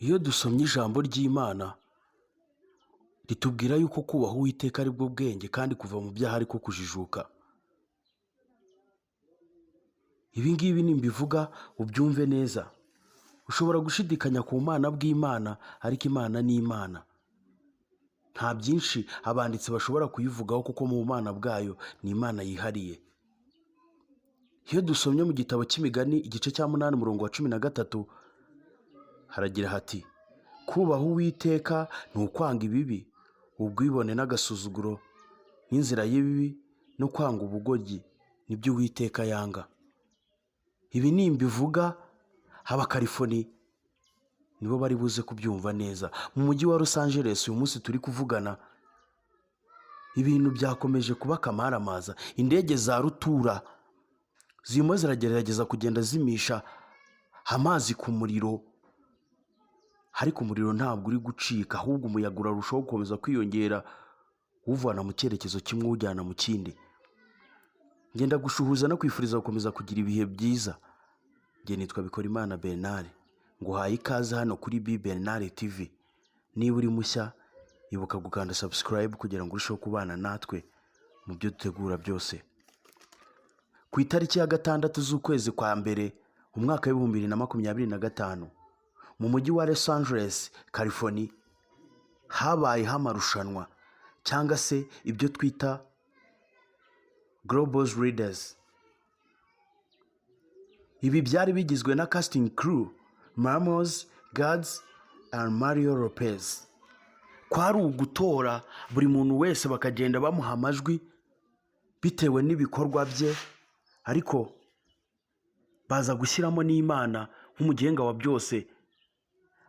Iyo dusomye ijambo ry'Imana ritubwira yuko kubaha Uwiteka ari bwo bwenge kandi kuva mu byaha ari ko kujijuka. Ibi ngibi nimbivuga ubyumve neza. Ushobora gushidikanya ku bumana bw'Imana, ariko Imana ni Imana. Nta byinshi abanditsi bashobora kuyivugaho kuko mu bumana bwayo ni Imana yihariye. Iyo dusomye mu gitabo cy'Imigani, igice cya 8, umurongo wa 13, haragira hati: "Kubaha Uwiteka ni ukwanga ibibi, ubwibone n'agasuzuguro n'inzira y'ibibi no kwanga ubugoryi, nibyo Uwiteka yanga." Ibi nimbivuga, Abakalifoni nibo bari buze kubyumva neza. Mu mujyi wa Los Angeles, uyu munsi turi kuvugana, ibintu byakomeje kuba akamaramaza. Indege za rutura zirimo ziragerageza kugenda zimisha amazi ku muriro, ariko umuriro ntabwo uri gucika, ahubwo umuyaga urarushaho gukomeza kwiyongera, uwuvana mu cyerekezo kimwe uwujyana mu kindi. Ngenda gushuhuza no kwifuriza gukomeza kugira ibihe byiza. Njye nitwa Bikorimana Bernard, nguhaye ikaze hano kuri B Bernard TV. Niba uri mushya, ibuka gukanda subscribe kugira ngo urusheho kubana natwe mu byo dutegura byose. Ku itariki ya 6 z'ukwezi kwa mbere, umwaka w'2025, mu mujyi wa Los Angeles, California, habayeho amarushanwa cyangwa se ibyo twita Global Leaders. Ibi byari bigizwe na casting crew, Mamas, Guards and Mario Lopez. Kwari ugutora buri muntu wese, bakagenda bamuha amajwi bitewe n'ibikorwa bye, ariko baza gushyiramo n'Imana nk'umugenga wa byose.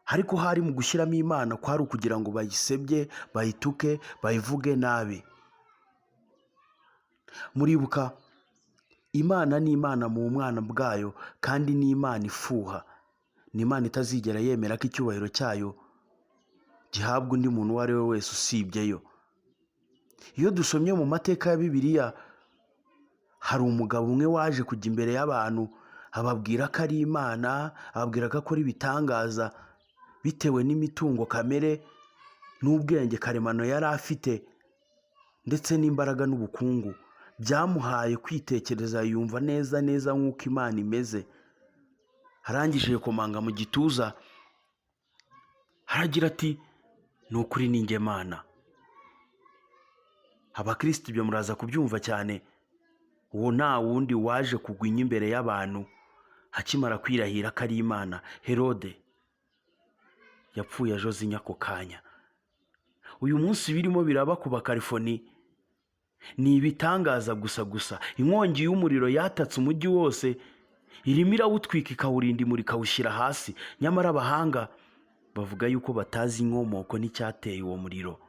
Ariko hari mu gushyiramo Imana kwari ukugira ngo bayisebye, bayituke, bayivuge nabi. Muribuka, Imana ni Imana mu mwana bwayo, kandi ni Imana ifuha, ni Imana itazigera yemera ko icyubahiro cyayo gihabwa undi muntu uwo ari we wese usibyeyo. Iyo dusomye mu mateka ya Bibiliya, hari umugabo umwe waje kujya imbere y'abantu, ababwira ko ari Imana, ababwira ko akora ibitangaza bitewe n'imitungo kamere n'ubwenge karemano yari afite, ndetse n'imbaraga n'ubukungu byamuhaye kwitekereza, yumva neza neza nk'uko Imana imeze. Arangije yikomanga mu gituza, aragira ati: "Ni ukuri, ni njye Mana." Abakirisitu, ibyo muraza kubyumva cyane. Uwo nta wundi waje kugwinya imbere y'abantu akimara kwirahira ko ari Imana, Herode yapfuye ajoze ako kanya. Uyu munsi birimo biraba ku Bakalifoni ni ibitangaza gusa gusa. Inkongi y'umuriro yatatse umujyi wose, irimo irawutwika, ikawurinda imuri, ikawushyira hasi. Nyamara abahanga bavuga yuko batazi inkomoko n'icyateye uwo muriro.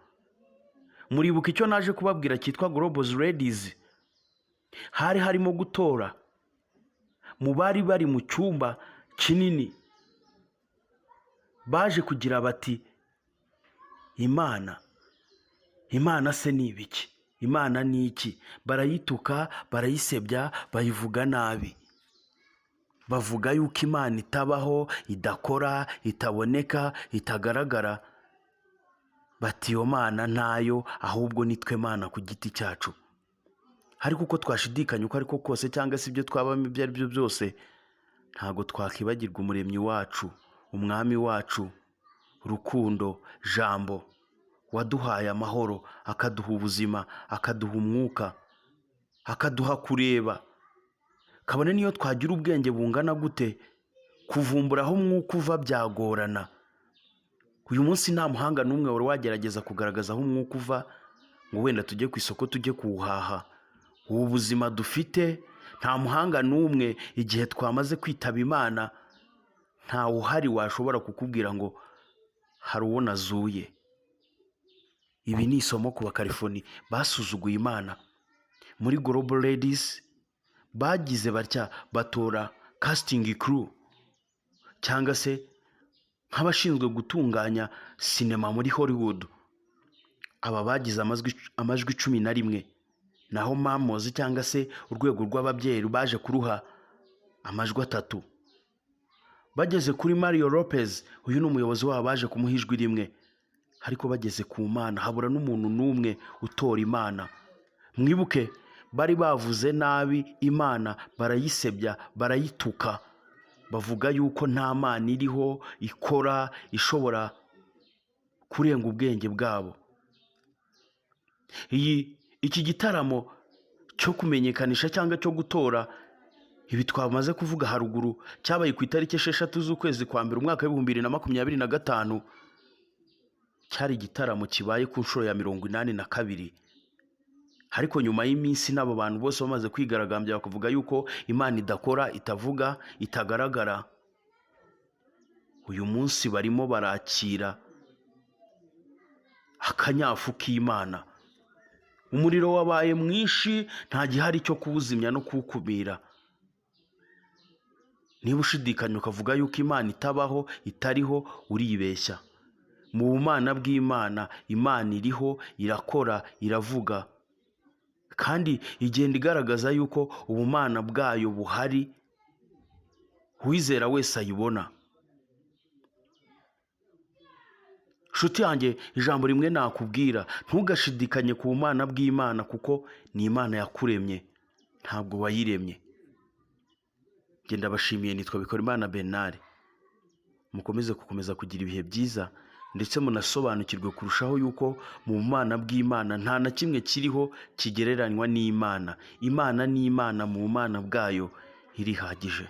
Muribuka icyo naje kubabwira cyitwa Global Ladies. Hari harimo gutora mu bari bari mu cyumba kinini, baje kugira bati: "Imana, Imana se ni ibiki? Imana ni iki?" Barayituka, barayisebya, bayivuga nabi, bavuga yuko Imana itabaho, idakora, itaboneka, itagaragara. Bati: "Iyo Mana ntayo, ahubwo nitwe Mana ku giti cyacu." Ariko uko twashidikanya uko ariko kose, cyangwa se ibyo twabamo ibyo ari byo byose, ntabwo twakwibagirwa Umuremyi wacu, Umwami wacu, Rukundo, Jambo waduhaye amahoro, akaduha ubuzima, akaduha umwuka, akaduha kureba. Kabone niyo twagira ubwenge bungana gute, kuvumbura aho umwuka uva byagorana. Uyu munsi nta muhanga n'umwe wari wagerageza kugaragaza aho umwuka uva, ngo wenda tujye ku isoko tujye kuwuhaha. Ubu buzima dufite, nta muhanga n'umwe, igihe twamaze kwitaba Imana, ntawe uhari washobora kukubwira ngo hari uwo nazuye. Ibi ni isomo ku Bakalifoni basuzuguye Imana. Muri Global Ladies bagize batya, batora casting crew cyangwa se nk'abashinzwe gutunganya sinema muri Hollywood. Aba bagize amajwi 11, naho mamozi cyangwa se urwego rw'ababyeyi baje kuruha amajwi 3. Bageze kuri Mario Lopez, uyu ni umuyobozi wabo, baje kumuha ijwi rimwe, ariko bageze ku Mana habura n'umuntu n'umwe utora Imana. Mwibuke bari bavuze nabi Imana, barayisebya, barayituka, bavuga yuko nta Mana iriho ikora ishobora kurenga ubwenge bwabo. Iki gitaramo cyo kumenyekanisha cyangwa cyo gutora ibi twamaze kuvuga haruguru cyabaye ku itariki 6 z'ukwezi kwa mbere umwaka w'2025. Cyari igitaramo kibaye ku nshuro ya 82. Ariko nyuma y'iminsi n'abo bantu bose bamaze kwigaragambya bakavuga yuko Imana idakora, itavuga, itagaragara, uyu munsi barimo barakira akanyafu k'Imana. Umuriro wabaye mwinshi, nta gihari cyo kuwuzimya no kuwukumira. Niba ushidikanya ukavuga yuko Imana itabaho, itariho, uribeshya. Mu bumana bw'Imana, Imana iriho, irakora, iravuga, kandi igenda igaragaza yuko ubumana bwayo buhari, uwizera wese ayibona. Nshuti yanjye, ijambo rimwe nakubwira, ntugashidikanye ku bumana bw'Imana, kuko ni Imana yakuremye, ntabwo wayiremye. Njye ndabashimiye, nitwa Bikorimana Bernard. Mukomeze gukomeza kugira ibihe byiza, ndetse munasobanukirwe kurushaho yuko mu bumana bw'Imana nta na kimwe kiriho kigereranywa n'Imana. Imana ni Imana, mu bumana bwayo irihagije.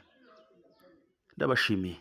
Ndabashimiye.